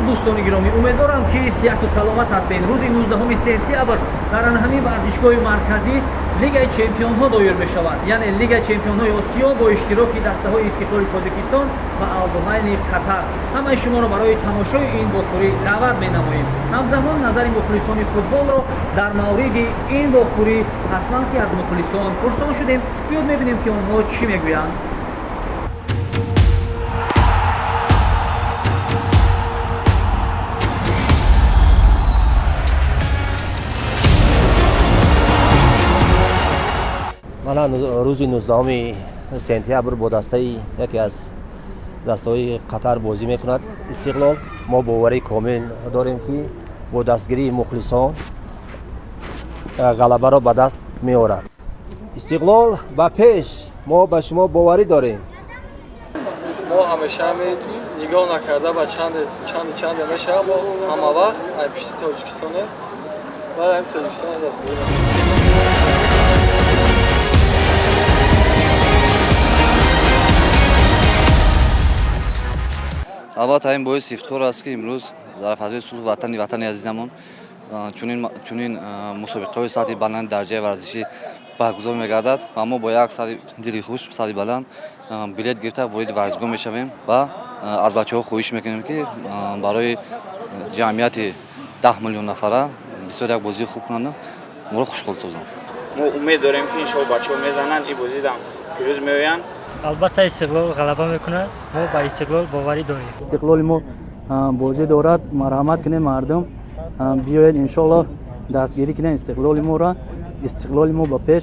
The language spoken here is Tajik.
Дуруд, дӯстони гиромӣ, умедворам, ки сиҳату саломат ҳастед. Рӯзи 19 сентябр дар ҳамин варзишгоҳи марказӣ Лигаи чемпионҳо доир мешавад, яъне Лигаи чемпионҳои Осиё бо иштироки дастаҳои Истиқлоли Тоҷикистон ва Алдуҳайли Қатар. Ҳамаи шуморо барои тамошои ин вохӯрӣ даъват менамоем. Ҳамзамон назари мухлисони футболро дар мавриди ин вохӯрӣ ҳатман ки аз мухлисон пурсон шудем. Биёд мебинем, ки онҳо чӣ мегӯянд. Мана, рӯзи 19 сентябр бо дастаи яке аз дастаҳои Қатар бозӣ мекунад Истиқлол. Мо боварии комил дорем, ки бо дастгирии мухлисон ғалабаро ба даст меорад. Истиқлол ба пеш! Мо ба шумо боварӣ дорем. Мо ҳамеша ҳами нигоҳ накарда ба чанде чанде чанде мешавад, мо ҳама вақт ай пишти Тоҷикистонем ва ҳами Тоҷикистон дастгирӣ мекунем. Албатта, ин боиси ифтихор аст, ки имрӯз дар фазои сулҳу ватани ватани азизамон чунин мусобиқаҳои сатҳи баланди дараҷаи варзишӣ баргузор мегардад ва мо бо як сари дили хуш, сари баланд билет гирифта вориди варзишгоҳ мешавем ва аз бачаҳо хоҳиш мекунем, ки барои ҷамъияти 10 миллион нафара бисёр як бозии хуб кунанд, моро хушҳол созанд. Мо умед дорем, ки иншоалло бачаҳо мезананд, ин бозидам пирӯз меоянд. Албатта, Истиқлол ғалаба мекунад. Мо ба Истиқлол боварӣ дорем. Истиқлоли мо бозӣ дорад. Марҳамат кунем, мардум, биёед, иншоалло дастгирӣ кунем Истиқлоли моро. Истиқлоли мо ба пеш!